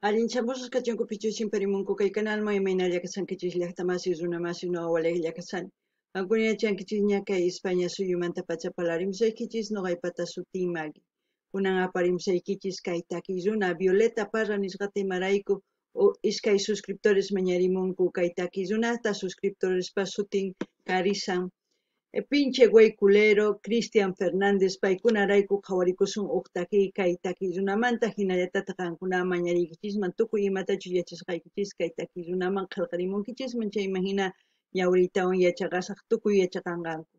Allinchamusqas kachunku pichus chimparimunku kay kanalman imaynalla kashankichis llaqtamasi runamasi nuqa walejlla kashani. Qankuna yachankichisña kay España suyumantapacha parlarimusaykichis nuqaypata sutiy Maggie. Kunan aparimusaykichis kay takiy runa Violeta Parra nisqata imarayku iskay suscriptores mañarimunku kay takiy runata suscriptorespa sutin karishan Pinche güey culero, Cristian Fernández, paykunarayku qhawarikusun uj takiy kay takiy runamanta hinallatataq qankuna mañariykichisman tukuy imatachus yachasqaykichis kay takiy runaman qillqarimunkichisman chayman hina ñawriytawan yachaqasaq tukuy yachaqanqanku.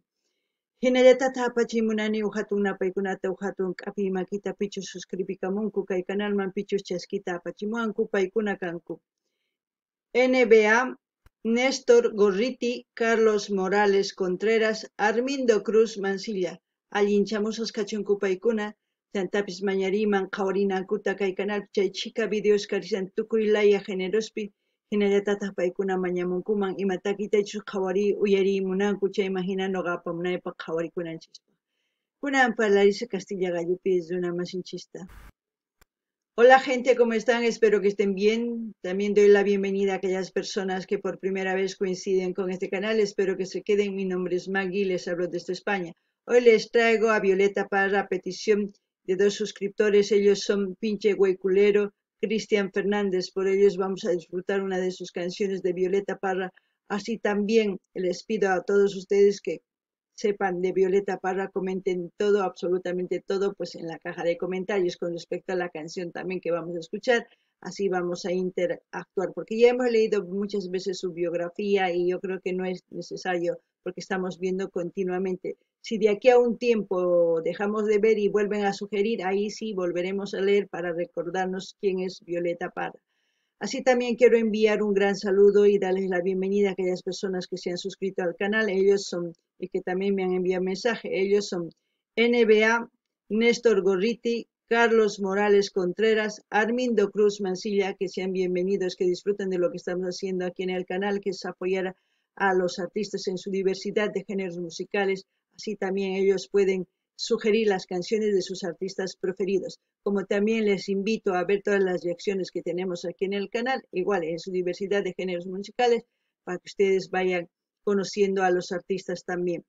Hinallatataq apachimunani uj hatun napaykunata uj hatun k'apiy makita pichus suscribikamunku kay kanalman pichus chaskita apachimuwanku paykuna kanku. NBA Néstor Gorriti, Carlos Morales Contreras, Armindo Cruz Mansilla, allinchamusqas kachunku paykuna, chantapis mañariyman qhawarinankuta kay kanalpi chay chhika videos karishan tukuy laya generospi, hinallatataq paykuna mañamunkuman ima takiytachus qhawariy uyariy munanku chayman hina nuqa apamunaypaq qhawarikunanchispaq. Kunan parlarisaq Castilla qallupi runa masinchista. Hola gente, ¿cómo están? Espero que estén bien. También doy la bienvenida a aquellas personas que por primera vez coinciden con este canal. Espero que se queden. Mi nombre es Maggie, les hablo desde España. Hoy les traigo a Violeta Parra a petición de dos suscriptores. Ellos son Pinche Güey Culero, Cristian Fernández. Por ellos vamos a disfrutar una de sus canciones de Violeta Parra. Así también les pido a todos ustedes que sepan de Violeta Parra, comenten todo, absolutamente todo, pues en la caja de comentarios con respecto a la canción también que vamos a escuchar. Así vamos a interactuar, porque ya hemos leído muchas veces su biografía y yo creo que no es necesario porque estamos viendo continuamente. Si de aquí a un tiempo dejamos de ver y vuelven a sugerir, ahí sí volveremos a leer para recordarnos quién es Violeta Parra. Así también quiero enviar un gran saludo y darles la bienvenida a aquellas personas que se han suscrito al canal. Ellos son, y que también me han enviado mensaje, ellos son NBA, Néstor Gorriti, Carlos Morales Contreras, Armindo Cruz Mansilla, que sean bienvenidos, que disfruten de lo que estamos haciendo aquí en el canal, que es apoyar a los artistas en su diversidad de géneros musicales. Así también ellos pueden sugerir las canciones de sus artistas preferidos. Como también les invito a ver todas las reacciones que tenemos aquí en el canal, igual en su diversidad de géneros musicales, para que ustedes vayan conociendo a los artistas también.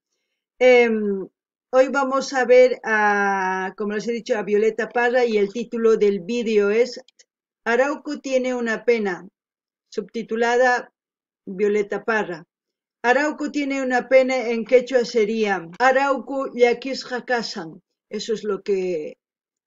Hoy vamos a ver, como les he dicho, a Violeta Parra y el título del vídeo es Arauco tiene una pena, subtitulada Violeta Parra. Arauco tiene una pena en quechua sería Arauco llakisqa kasan. Eso es lo que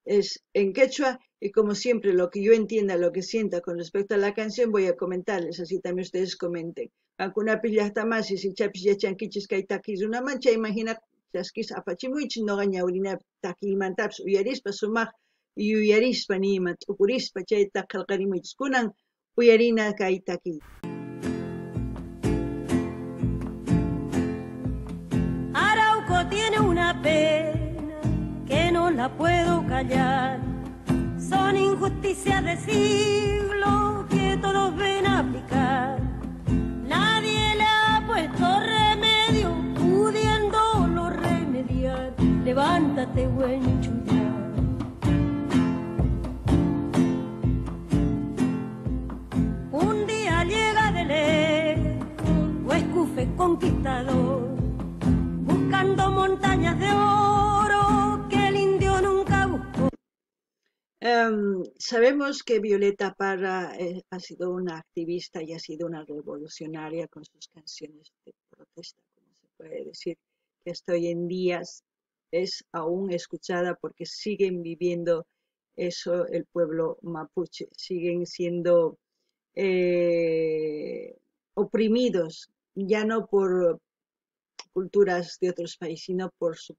es en quechua y como siempre lo que yo entienda, lo que sienta con respecto a la canción voy a comentarles, así también ustedes comenten. Qankunapis llaqtamasi ichapis yachankichis kay takiy runaman imagina chaskis apachimuychis nuqa ñawrinapi takiymantapis uyarispa sumaq yuyarispa niyman t'ukurispa chayta qillqarimuychis. Kunan uyarina kay takiy. Arauco tiene una pena que no la puedo callar. Son injusticias de siglo que todos ven aplicar. Nadie le ha puesto remedio, pudiéndolo remediar. Levántate, buen chullar. Un día llega de lejos, Escufe conquistador, buscando montañas de oro que el indio nunca buscó. Sabemos que Violeta Parra ha sido una activista y ha sido una revolucionaria con sus canciones de protesta, como se puede decir, que hasta hoy en día es aún escuchada porque siguen viviendo eso el pueblo mapuche, siguen siendo oprimidos, ya no por culturas de otros países, sino por su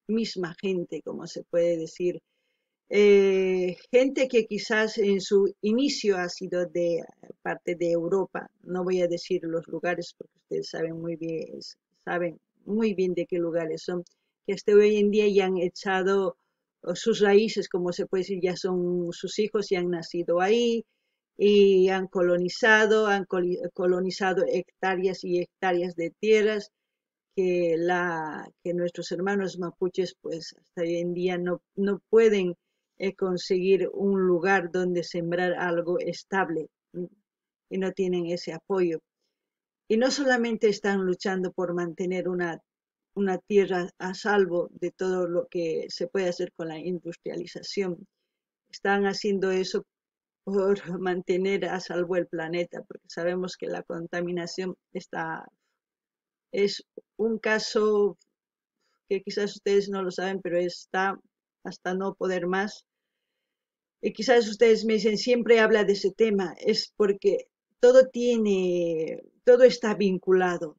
misma gente, como se puede decir. Gente que quizás en su inicio ha sido de parte de Europa, no voy a decir los lugares porque ustedes saben muy bien de qué lugares son, que hasta hoy en día ya han echado sus raíces, como se puede decir, ya son sus hijos y han nacido ahí y han colonizado, colonizado hectáreas y hectáreas de tierras que nuestros hermanos mapuches pues hasta hoy en día no pueden Conseguir un lugar donde sembrar algo estable y no tienen ese apoyo. Y no solamente están luchando por mantener una tierra a salvo de todo lo que se puede hacer con la industrialización, están haciendo eso por mantener a salvo el planeta, porque sabemos que la contaminación es un caso que quizás ustedes no lo saben, pero está hasta no poder más. Y quizás ustedes me dicen, siempre habla de ese tema, es porque todo está vinculado,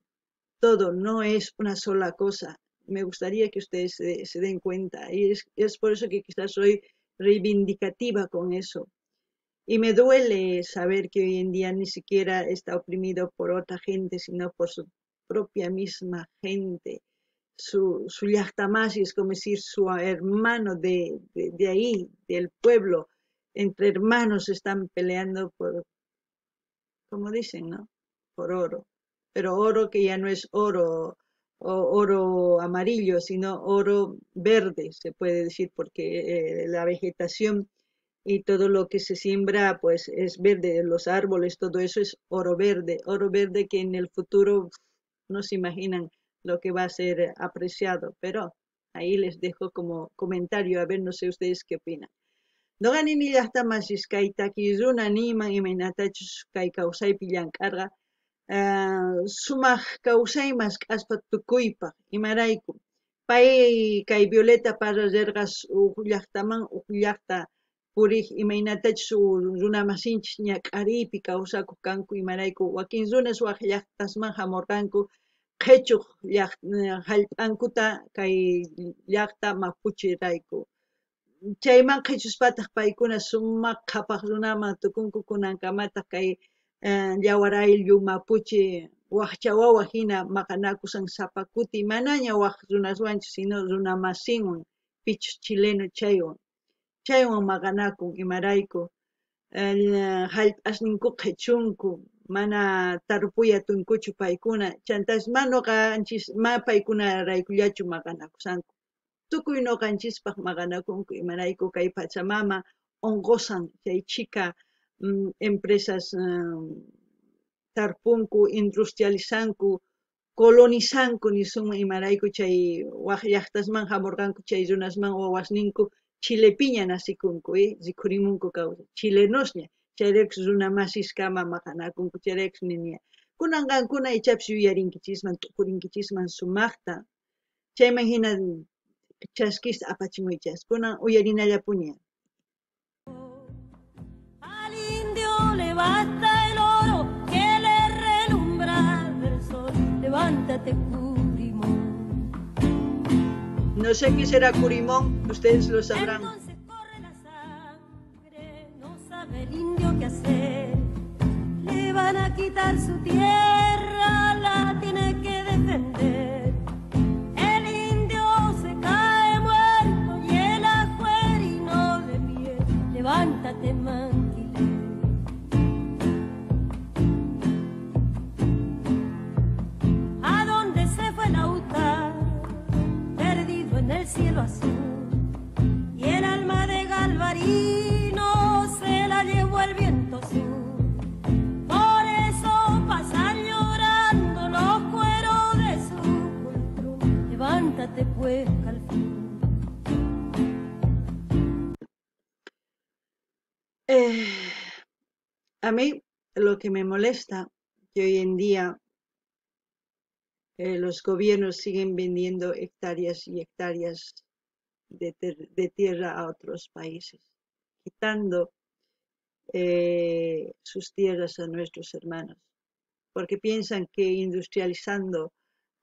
todo, no es una sola cosa. Me gustaría que ustedes se den cuenta, y es por eso que quizás soy reivindicativa con eso. Y me duele saber que hoy en día ni siquiera está oprimido por otra gente, sino por su propia misma gente. Su llaqtamasi, es como decir, su hermano de ahí, del pueblo. Entre hermanos están peleando por, como dicen, ¿no? Por oro. Pero oro que ya no es oro o oro amarillo, sino oro verde, se puede decir, porque la vegetación y todo lo que se siembra, es verde, los árboles, todo eso es oro verde, oro verde que en el futuro no se imaginan lo que va a ser apreciado, pero ahí les dejo como comentario, a ver, no sé ustedes qué opinan. Noqa nini llaqtamasis kay taki runa niman imaynatachus kay kawsaypi llank'arqa, sumaq kawsay mask'aspa tukuypaq, imarayku pay kay Violeta Parra rirqa uj llaqtaman uj llaqta puriq imaynatachus runa masinchis ñak'ariypi kawsakuq kanku, imarayku wakin runas waj llaqtasman hamurqanku qhichuq hallp'ankuta kay llaqta mapuchirayku. Chayman qhichuspataq paykuna sumaq qhapaq runaman tukunku kunankamataq kay yawar ayllu mapuche wajcha wawa hina maqanakusan sapa kuti manaña waj runaswanchu sino runa masinwan pichus chileno chaywan chaywan maqanakun imarayku hallp'asninku qhichunku mana tarpuya tunkuchu paykuna chantas ma nuqanchis ma paykunaraykullachu maqanakusanku tukuy nuqanchispaq maqanakunku imarayku kay Pachamama unqusan chay chhika empresas tarpunku industrializanku colonizanku nisunman imarayku chay waj llaqtasman hamurqanku chay runasman wawasninku Chilepiña nasikunku, rikhurimunku kawsay chilenosña chayraykus runa masiskama maqanakunku chayraykus ninia kunan qankuna ichapis yuyarinkichisman t'ukurinkichisman sumaqta chayman hina chaskista apachimuychas kunan uyarinallapuni. Al indio le basta el oro que le relumbra del sol. Levántate, Curimón. No sé qué será Curimón, ustedes lo sabrán. Entonces corre la sangre, no sabe el indio qué hacer. Le van a quitar su tierra, la tiene que defender. El indio se cae muerto y el ajuerino de pie. Levántate, Manquilé. ¿A dónde se fue Lautaro? Perdido en el cielo azul. Y el alma de Galvarino se la llevó el viento sur. Por eso pasan llorando los cueros de su cultrón. Levántate pues, Calfín. A mí lo que me molesta que hoy en día los gobiernos siguen vendiendo hectáreas y hectáreas de tierra a otros países, quitando sus tierras a nuestros hermanos, porque piensan que industrializando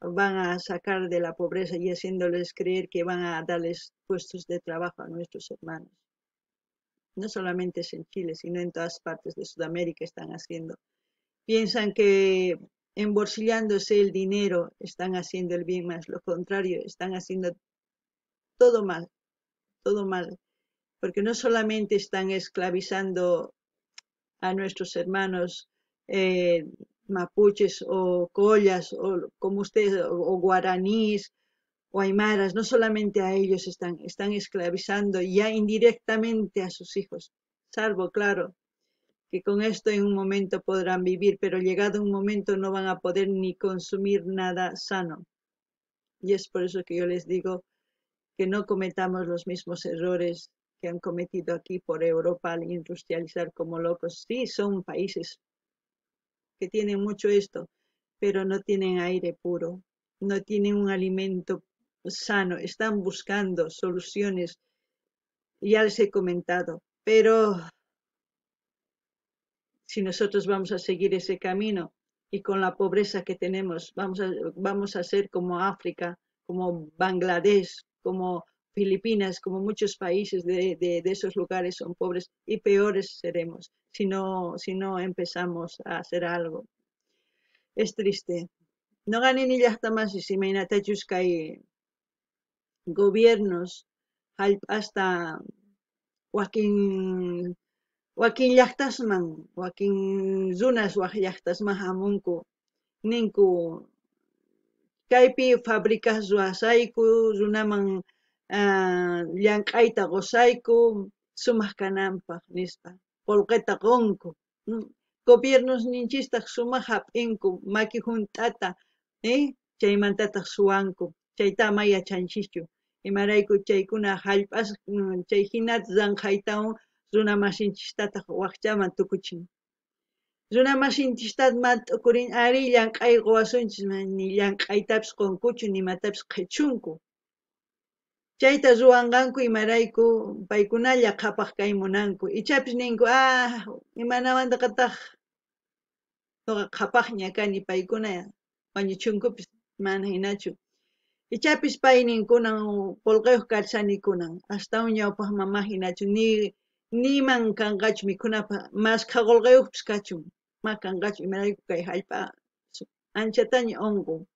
van a sacar de la pobreza y haciéndoles creer que van a darles puestos de trabajo a nuestros hermanos. No solamente es en Chile, sino en todas partes de Sudamérica están haciendo. Piensan que embolsillándose el dinero están haciendo el bien, más lo contrario, están haciendo todo mal, todo mal, porque no solamente están esclavizando a nuestros hermanos mapuches o collas o como ustedes, o guaraníes o aymaras, no solamente a ellos están esclavizando ya indirectamente a sus hijos, salvo, claro, que con esto en un momento podrán vivir, pero llegado un momento no van a poder ni consumir nada sano. Y es por eso que yo les digo que no cometamos los mismos errores que han cometido aquí por Europa al industrializar como locos. Sí, son países que tienen mucho esto, pero no tienen aire puro, no tienen un alimento sano, están buscando soluciones, ya les he comentado, pero si nosotros vamos a seguir ese camino y con la pobreza que tenemos, vamos a ser como África, como Bangladesh, como Filipinas, como muchos países de esos lugares son pobres, y peores seremos si no empezamos a hacer algo. Es triste. No gané ni llaqtamasis imaynatachus kay gobiernos hallp'asta wakin llaqtasman, wakin runas waj llaqtasman hamunku, ninku kaypi fabricas ruwasayku, runaman llank'ayta qusayku sumaq kananpaq nispa, qullqita qunku. Gobiernos ninchistaq sumaq hap'inku maki hunt'ata, chaymantataq suwanku, chayta ama yachanchischu. Imarayku chaykuna hallp'as chay hinata ranqhaytawan runa masinchistataq waqchaman tukuchin. Runa masinchistata ma t'ukurin ari llank'ay quwasunchis, ni llank'aytapis qunkuchu, ni imatapis qhichunku. Chayta ruwanqanku imarayku paykunalla qhapaq kay munanku. Ichapis ninku, imanawantaqataq nuqa qhapaqña kani, paykuna wañuchunkupis, mana hinachu. Ichapis pay ninkunan qullqiyuq kachani kunan, astawan ñawpaqman ma hinachu, niman kanqachu mikhunapaq, maskha qullqiyuqpis kachun, ma kanqachu imarayku kay hallp'a anchataña unqun.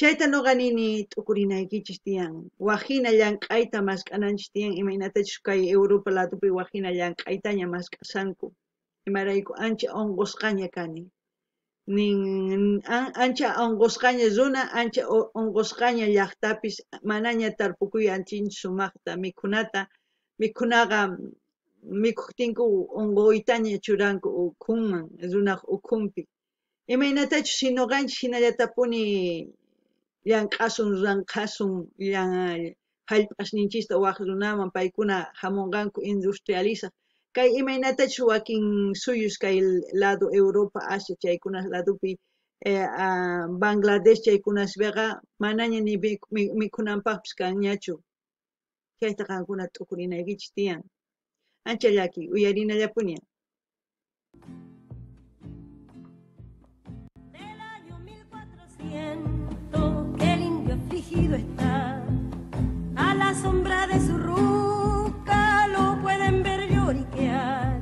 Chayta nuqa nini t'ukurinaykichis tiyan, wajina llank'ayta mask'ananchis tiyan, imaynatachus kay Europa ladopi wajina llank'aytaña mask'asanku, imarayku ancha unqusqaña kani. Ancha unqusqaña runa, ancha unqusqaña llaqtapis, manaña tarpukuy atinchu sumaqta mikhunata, mikhunaqa mikhuqtinku unquytaña churanku ukhunman, runaq ukhunpi. Imaynatachus si nuqanchis hinallatapuni llank'asun, ranqhasun hallp'asninchista waj runaman, paykuna hamunqanku industrializaq. Kay imaynatachus wakin suyus kay lado Europa, Asia chaykuna ladopi, Bangladesh chaykunaspiqa manaña ni mikhunanpaqpis kanñachu. Chayta qankuna t'ukurinaykichis tiyan. Ancha llaki, uyarinallapuni. Del año 1400 que el indio afligido está, a la sombra de su ruca lo pueden ver lloriquear.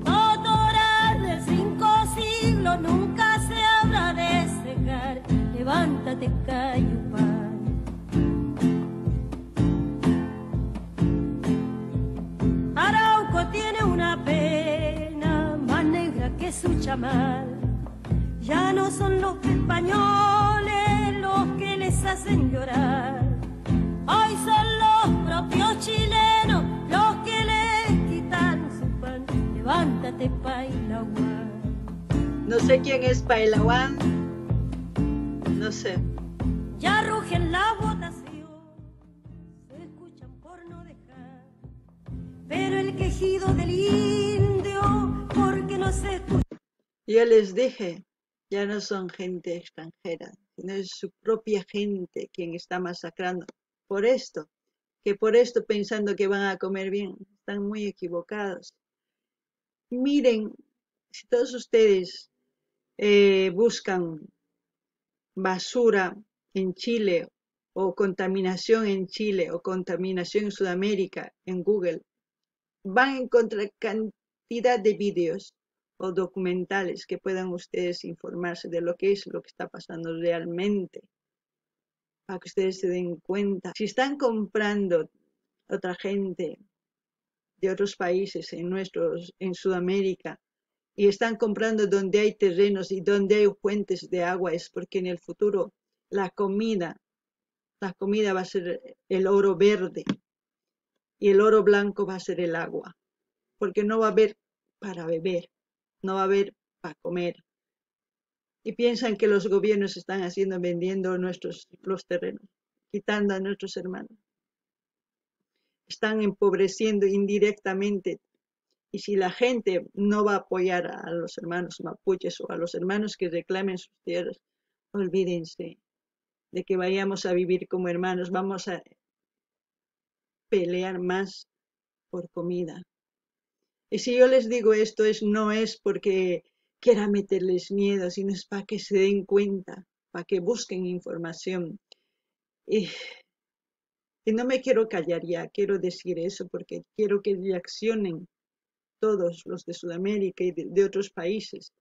Totoral de 5 siglos nunca se habrá de secar. Levántate, Cayupán. Arauco tiene una pena más negra que su chamal. Ya no son los españoles los que les hacen llorar. Hoy son los propios chilenos los que les quitan su pan. Levántate, Pailahuán. No sé quién es Pailahuán. No sé. Ya rugen la votación, se escuchan por no dejar. Pero el quejido del indio, porque no se escucha. Yo les dije, ya no son gente extranjera, sino es su propia gente quien está masacrando. Por esto, que por esto pensando que van a comer bien, están muy equivocados. Miren, si todos ustedes buscan basura en Chile o contaminación en Chile o contaminación en Sudamérica en Google, van a encontrar cantidad de vídeos o documentales que puedan ustedes informarse de lo que es lo que está pasando realmente, para que ustedes se den cuenta. Si están comprando otra gente de otros países en Sudamérica, y están comprando donde hay terrenos y donde hay fuentes de agua, es porque en el futuro la comida La comida va a ser el oro verde y el oro blanco va a ser el agua, porque no va a haber para beber, no va a haber para comer. Y piensan que los gobiernos están haciendo, vendiendo los terrenos, quitando a nuestros hermanos. Están empobreciendo indirectamente. Y si la gente no va a apoyar a los hermanos mapuches o a los hermanos que reclamen sus tierras, olvídense de que vayamos a vivir como hermanos. Vamos a pelear más por comida. Y si yo les digo esto, no es porque quiera meterles miedo, sino es para que se den cuenta, para que busquen información. Y no me quiero callar ya, quiero decir eso porque quiero que reaccionen todos los de Sudamérica y de otros países.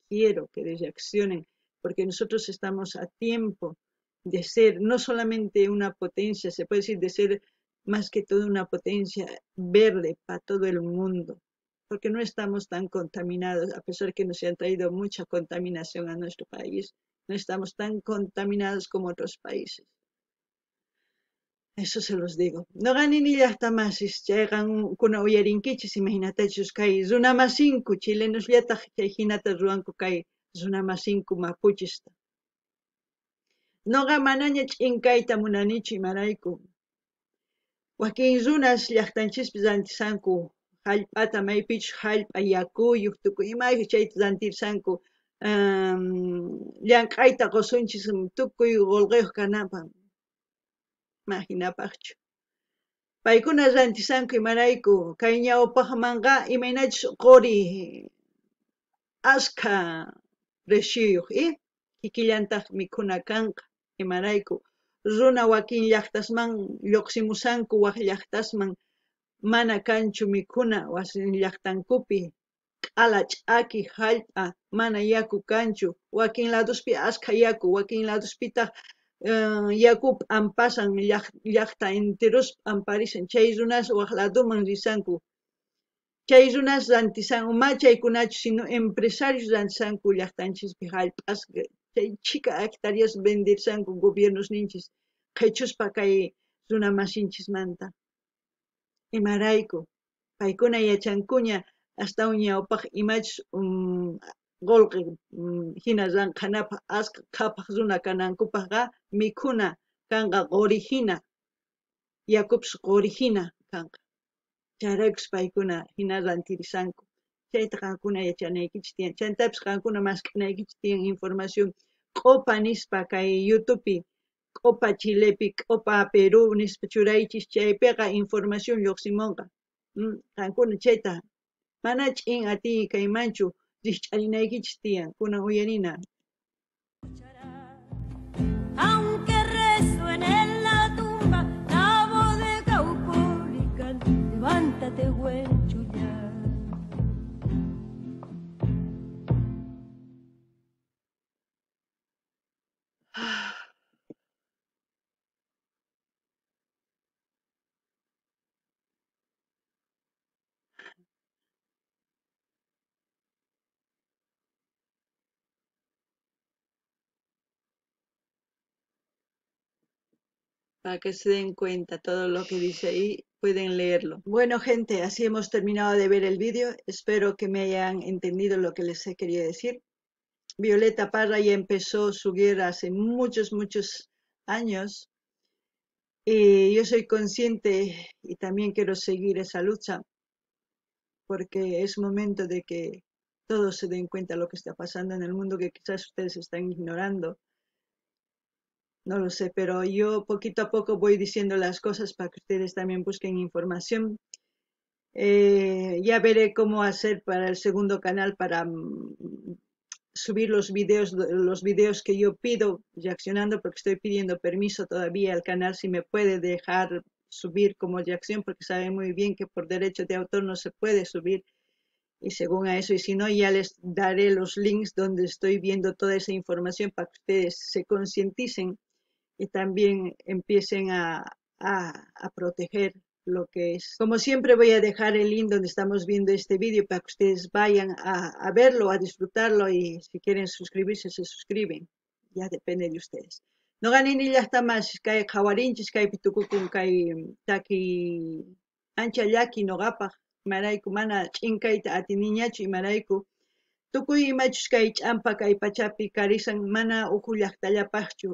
Quiero que reaccionen porque nosotros estamos a tiempo de ser no solamente una potencia, se puede decir de ser más que todo una potencia verde para todo el mundo, porque no estamos tan contaminados, a pesar que nos han traído mucha contaminación a nuestro país, no estamos tan contaminados como otros países. Eso se los digo. Noqani llaqtamasis chayqa kuna uyarinkichis, imahinatachus kay runamasinku chilenosllataj chay hinata ruwanku kay runamasinku mapuchista. Noqa manaña ch'inkayta munanichu imarayku. Wakin runas llaqtanchispi rantisanku hallp'ata maypichus hallp'a yakuyuq tukuy imayuq chayta rantirsanku llank'ayta qusunchis tukuy qullqiyuq kanapaq. Imahinapaqchu. Paykuna rantisanku imarayku kay ñawpaqmanqa imaynachus quri askha preciuyuq kikillantaq mikhuna kanqa imarayku runa wakin llaqtasman lluqsimusanku wak llaqtasman mana kanchu mikhuna wasin llaqtankupi q'ala ch'aki hallp'a mana yaku kanchu wakin laduspi askha yaku wakin laduspitaq yaku p'ampasan llaqta enteros p'amparisan chay runas wak laduman risanku chay runas rantisanku ma chaykunachu sino empresarios rantisanku llaqtanchispi hallp'as chay chhika hectáreas vendirsanku gobiernos ninchis qhichuspa kay runamasinchismanta imarayku paykuna yachankuña astawan ñawpaq imachus qullqi hina ranqhanapaq askha qhapaq runa kanankupaqqa mikhuna kanqa quri hina yakupis quri hina kanqa chayraykus paykuna hina rantirisanku chayta qankuna yachanaykichis tiyan chantapis qankuna mask'anaykichis tiyan información q'upa nispa kay YouTubepi q'upa Chilepi q'upa Perú nispa churaychis chaypiqa información lluqsimunqa qankuna chayta mana ch'in atiy kaymanchu rikch'arinaykichis tiyan kunan uyarina. Aunque resuene en la tumba la voz de Caupolicán, levántate, Huenchullar. Para que se den cuenta todo lo que dice ahí, pueden leerlo. Bueno, gente, así hemos terminado de ver el vídeo. Espero que me hayan entendido lo que les he querido decir. Violeta Parra ya empezó su guerra hace muchos, muchos años. Y yo soy consciente y también quiero seguir esa lucha, porque es momento de que todos se den cuenta de lo que está pasando en el mundo, que quizás ustedes están ignorando. No lo sé, pero yo poquito a poco voy diciendo las cosas para que ustedes también busquen información. Ya veré cómo hacer para el segundo canal para subir los videos que yo pido reaccionando, porque estoy pidiendo permiso todavía al canal si me puede dejar subir como reacción, porque saben muy bien que por derecho de autor no se puede subir. Y según a eso, y si no, ya les daré los links donde estoy viendo toda esa información para que ustedes se concienticen y también empiecen a proteger lo que es. Como siempre, voy a dejar el link donde estamos viendo este vídeo para que ustedes vayan a verlo, a disfrutarlo, y si quieren suscribirse, se suscriben. Ya depende de ustedes. Noqa nini llaqta masis kay qhawarinchis kaypi tukukun kay takiy ancha llaki noqapaq imarayku mana ch'inkayta atiniñachu imarayku tukuy imachus kay ch'ampa kay pachapi karisan mana uj llaqtallapaqchu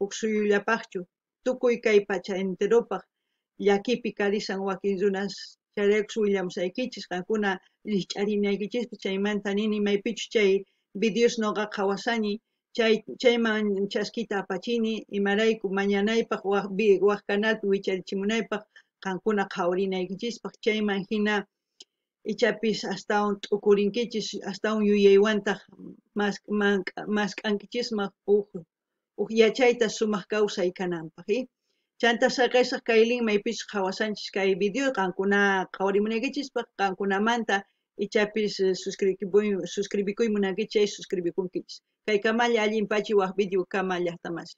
uj suyullapaqchu tukuy kay pacha enteropaq llakipi karisan wakin runas chayraykus willamusaykichis qankuna rijch'arinaykichispaq chaymanta nini maypichus chay videos noqa qhawasani chayman chaskita apachini imarayku mañanaypaq waj canalpi wicharichimunaypaq qankuna qhawarinaykichispaq chayman hina ichapis astawan t'ukurinkichis astawan yuyaywantaq mask'ankichisman uj yachayta sumaq kawsay kananpaq. Chanta saqesaq kay link maypichus qhawasanchis kay video qankuna qhawarimunaykichispaq qankunamanta ichapis suscribikuy munankichis chay suscribikunkichis. Kay kamalla allin pachi waj video kama llaqta masis.